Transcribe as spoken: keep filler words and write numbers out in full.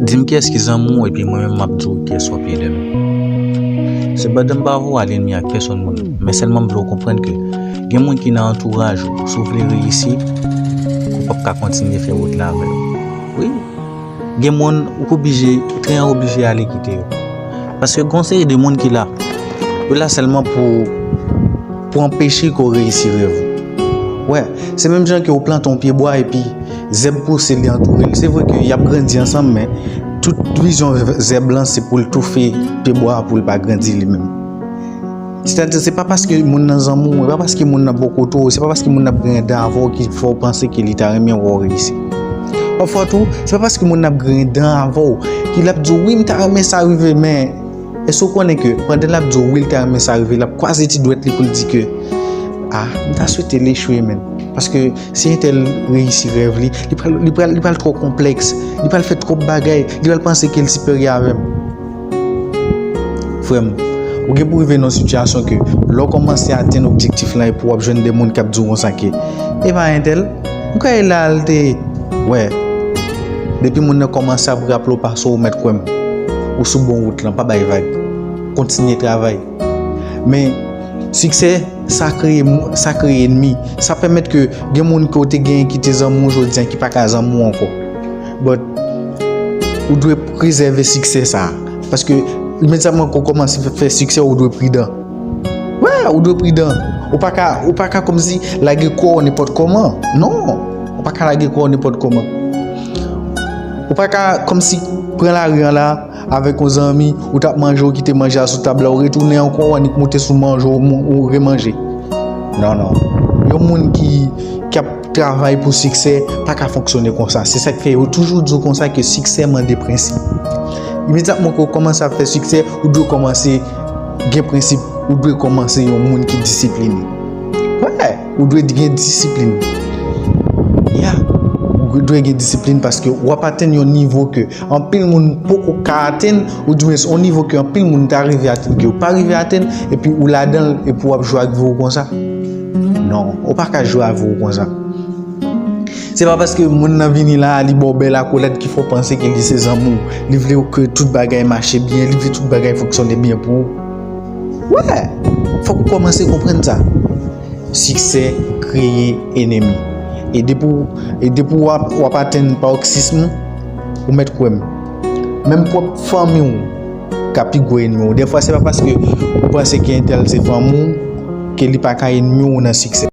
Di m kiyès ki zanmi w, epi mwen menm m ap di w kiyès w ap ye demen. Sepandan, m pa voye lènmi ak pèsonn moun, men sèlman m vle w konprann ke gen moun ki nan antouraj ou. Si w vle reyisi, ou p ap ka kontinye fè wout la avè yo. Wi, gen moun ou oblije, tren an oblije ale kite yo. Paske gen yon seri de moun ki la, yo la sèlman pou, pou anpeche ke w reyisi rèv ou. Wè, se menm jan ke w plante yon pye bwa epi zèb pouse li antoure l. Se vre ke y ap grandi ansanm, men tout vizyon zèb lan se pou l toufe pye bwa a pou l pa grandi li menm. Sètadi, se pa paske moun nan zanmi w, se pa paske moun nan bò kote w, se pa paske moun nan ap griyen dan avè w ki fè w panse ke li ta renmen wè w reyisi. Pafwa tou, se pa paske moun nan ap griyen dan avè w ki l ap di w, "Wi, m ta renmen sa rive," men èske w konnen ke pandan l ap di w wi, l ta renmen sa rive, l ap kwaze ti dwèt li pou l di ke, "Ah, m ta swete l echwe, menn. Paske si entèl reyisi rèv li, li pral, li pral, li pral twò konplèks, li pral fè twòp bagay, li pral panse ke l siperyè avè m." Frè m, ou gen pou rive nan yon sitiyasyon ke lè w kòmanse atenn objektif lan epi w ap jwenn de moun k ap di w konsa ke, "E pa entèl, ou ka la l te ye." Wè, depi moun nan kòmanse ap raple w pase w, mèt kwè m, ou sou bon wout lan, pa bay vag. Kontinye travay. Men, siksè, sa kreye, sa kreye ènmi. Sa pèmèt ke gen moun ke w te genyen ki te zanmi w jodi a ki pa ka zanmi w ankò. But, ou dwe prezève siksè sa a. Paske, imedyatman ke w kòmanse fè, fè siksè, ou dwe pridan. Wè, ou dwe pridan. Ou pa ka, ou pa ka kòmsi lage kò w nenpòt kòman. Non, ou pa ka lage kò w nenpòt kòman. Ou pa ka kòmsi pran lari an la, avèk yon zanmi, ou t ap manje, ou kite manje a sou tab la, ou retounen ankò, ou annik moute sou manje, ou, ou remanje. Non, non. Yon moun ki, ki ap travay pou siksè pa ka fonksyone konsa. Se sa k fè yo toujou di w konsa ke siksè mande prensip. Imedyatman ke w kòmanse ap fè siksè, ou dwe kòmanse gen prensip, ou dwe kòmanse yon moun ki disipline. Wè, ou dwe gen disiplin. Ya, ou dwe gen disiplin paske w ap atenn yon nivo ke anpil moun poko ka atenn, oudimwens yon nivo ke anpil moun ta rive atenn, ke yo pa rive atenn, epi ou ladan l, epi w ap jwe ak vi w konsa. Non, ou pa ka jwe ak vi w konsa. Se pa paske moun nan vini la, li ba w bèl akolad ki fè w panse ke li se zanmi w. Li vle ke tout bagay mache byen, li vle tout bagay fonksyone byen pou ou. Wè, fòk ou kòmanse konprann sa. Siksè kreye ènmi. E depi w, e depi w ap, w ap atenn paroksism, ou mèt kwè m. Menm pwòp fanmi w ka pi gwo ènmi w. Dèfwa, se pa paske ou panse ke entèl se fanmi w, ke li pa ka ènmi w nan siksè.